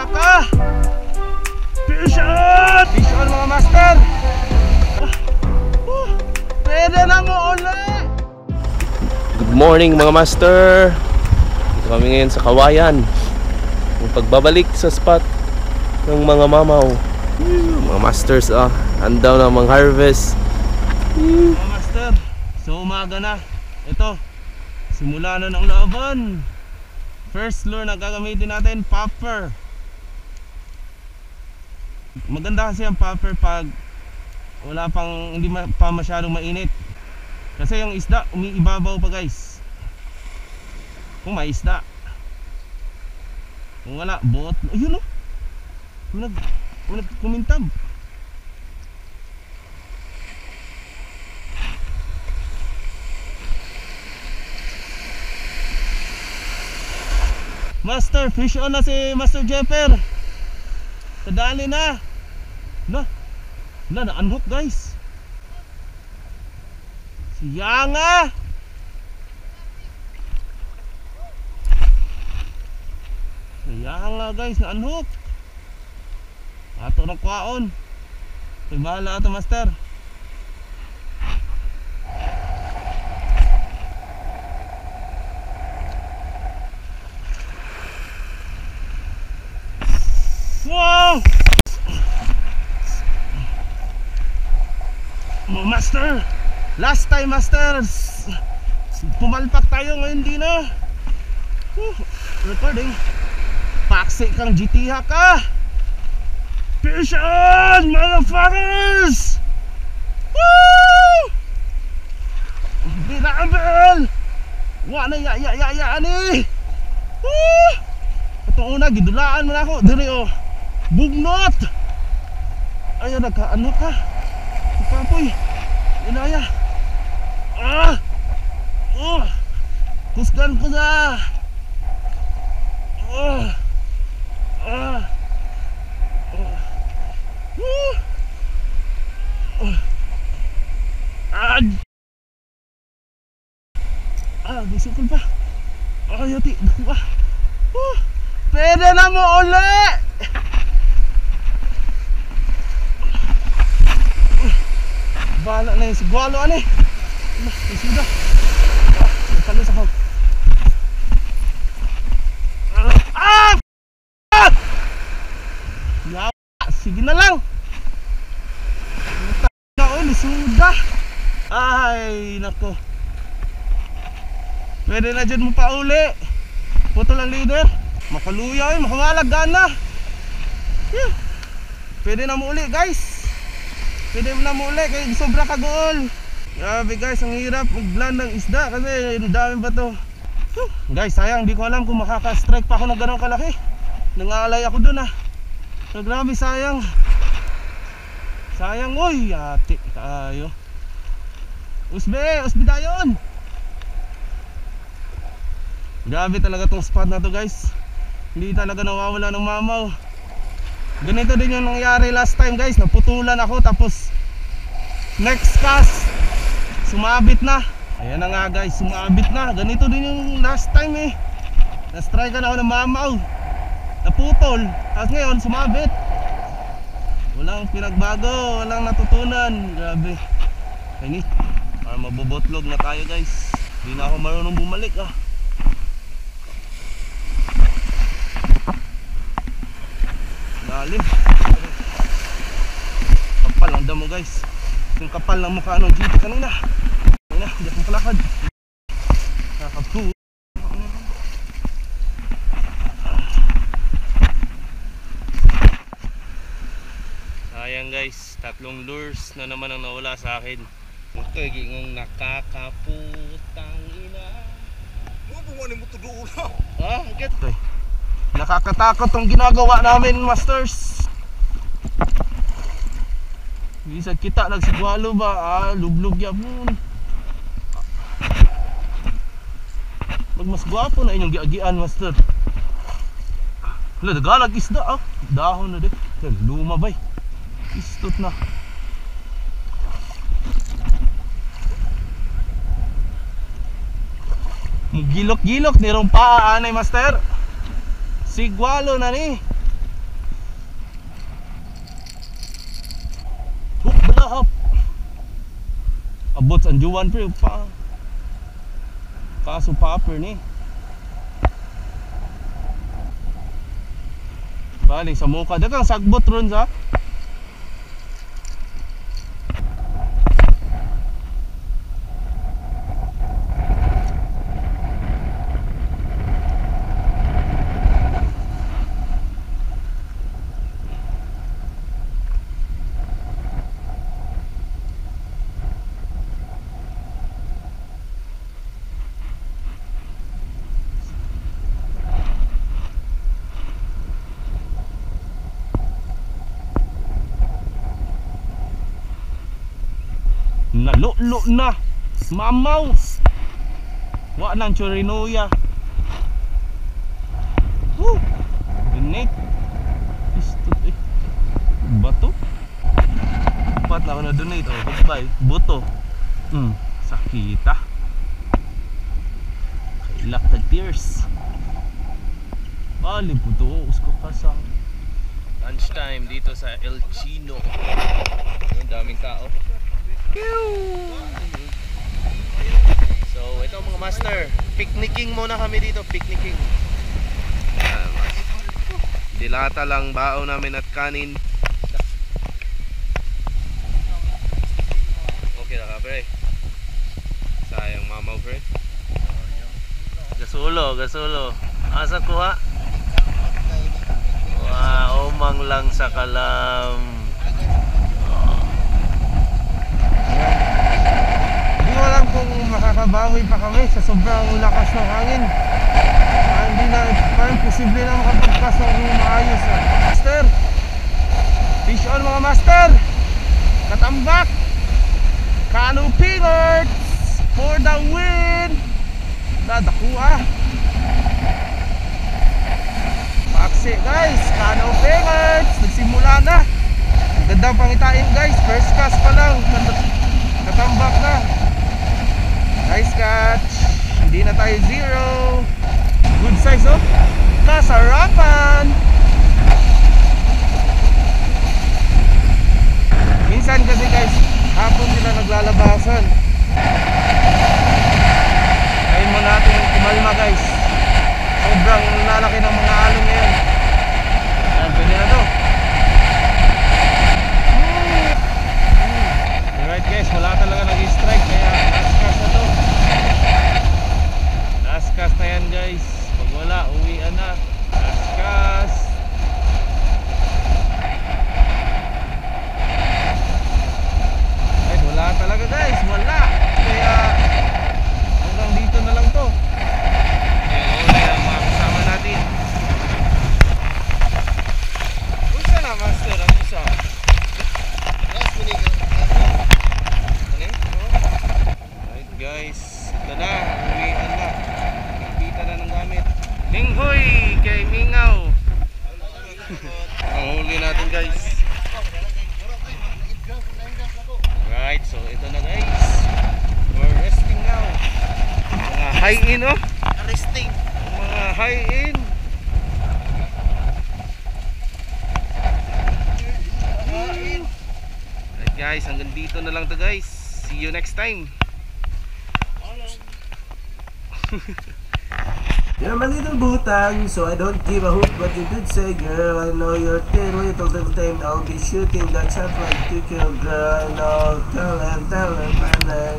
GT ka. Fish on! Fish on mga master! Pwede na mo uli! Good morning mga master! Dito kami ngayon sa Kawayan. Ang pagbabalik sa spot ng mga mamaw. Mga masters andaw na mga harvest. Mga master, so umaga na. Ito, simula na ng laban. First lure na gagamitin natin, popper. Maganda kasi ang popper pag wala pang, hindi pa masyadong mainit. Kasi yung isda, umiibabaw pa guys. Kung may isda. Kung wala, bot. Ayun o. Nagkumintab. Master, fish on na si Master Jepper. Kadali na. Na, na, na-unhook guys. Siyanga. Siyanga guys, na-unhook. Ato ng kwaon. May bahala ato master. Wow! Master! Last time master! Pumalpak tayo ngayon di na. Recording. Paksi kang GT ka! Fish on, motherfuckers! Woo! Binabel! Wa na ya ya ya ya ani! Woo! Itong una, gidulaan mo na ako. Diri oh. Bugnot! Ay, nagkaano ka? Kapoy! Inaya! Ah! Oh! Kusgan ko na! Oh! Ah! Oh! Woo! Oh! Ah! Ah, gisukol pa! Ay, yati! Naku ah! Oh! Pwede na mo uli! Bala na yung sigwalo ano eh. Suda. Nagkalos ako. Ah! Ya, sige na lang. Suda. Ay, nako. Pwede na dyan mo pa uli. Putol ang leader. Makaluya eh, makawalag gana. Yeah. Pwede na mo uli guys. Pwede na mo uli kay sobra kagool. Grabe guys, ang hirap mag-plan ng isda kasi ang dami ba to. Guys, sayang hindi ko alam kung makaka-strike pa ako ng ganong kalaki. Nangalay ako dun ah. So, grabe sayang. Sayang oy, ate tayo. Usbe, usbe tayon. Grabe talaga tong spot na to guys. Hindi talaga nawawala ng mamaw. Ganito din yung nangyari last time guys. Naputulan ako tapos next cast sumabit na. Ayan na nga guys, sumabit na. Ganito din yung last time eh. Na-strike na ako ng mamaw. Naputol. Tapos ngayon sumabit. Walang pinagbago, walang natutunan. Grabe. Ay, mabubotlog na tayo guys. Hindi na ako marunong bumalik ah. Lalim. Kapal ang damo guys. Yung kapal ng mukha ng GT kanina. Kanina, hindi akong palakad. Kakapu. Sayang guys, tatlong lures na naman ang nawala sa akin. Okay, gingong nakakaputang ina. Ah, get. Okay. Nakakatakot ang ginagawa namin, masters. Hindi sa kita nagsigwalo ba? Ah, lublog yapon. Pag mas gwapo na inyong giagian, master. Hala, dagalag isda ah. Dahon na din. Lumabay. Istot na. Gilok-gilok nirong paa anay master. Sigwalo na ni. Abot sa Anjuan, pre, pa. Kaso popper ni. Bali sa muka dagang sagbot ron sa. Nalulo na. Mamaw. Wa nang churinoya. Woo! Donate. Isto eh. Bato. Pat na ako na donate oh. Goodbye. Buto. Sakita. Kailak tag tears. Bali buto usko ka sa Lunchtime dito sa El Chino. Ang daming tao. So, ito mga master, picnicking muna kami dito, picnicking. Dilata lang bao namin at kanin. Okay na ka, pre. Sayang mamaw, pre. Gasulo, gasulo. Asa kuha? Wow, umang lang sa kalam. Hindi ko alam kung makakabawi pa kami sa sobrang lakas ng hangin. Parang hindi na, parang posible na makapagpas ng maayos. Ah. Master! Fish on, mga master! Katambak! Canopy Arts! For the win! Dadaku ah! Paksi guys! Canopy Arts! Nagsimula na! Ang ganda pangitain guys! First cast pa lang! Katambak na! Nice catch! Hindi na tayo zero! Good size oh! Kasarapan! Minsan kasi guys, hapon sila naglalabasan. Ayun mo natin kumalma guys. Sobrang lalaki ng mga alon ngayon. Ayan, pwede na to. Alright guys, wala talaga nag-strike kaya last cast na to. Last cast na yan guys. Pag wala, uwian na. Last cast. Ay, wala talaga guys, wala. Kaya hanggang dito na lang to. Ayun, uli ang mga kasama natin. Unsa na master ang isa? Ano? Alright guys, ito na, uwian na. Kita na ng gamit. Linghoy kay Mingaw. Ang huli natin guys. Right, so ito na guys. We're resting now. Mga high in oh. Resting. Mga high in. Alright guys, hanggang dito na lang to guys. See you next time. You're my little butang, so I don't give a hoot what you did say, girl. I know you're thin, little little time. I'll be shooting that shot like to kill, girl. I know, tell him, and then.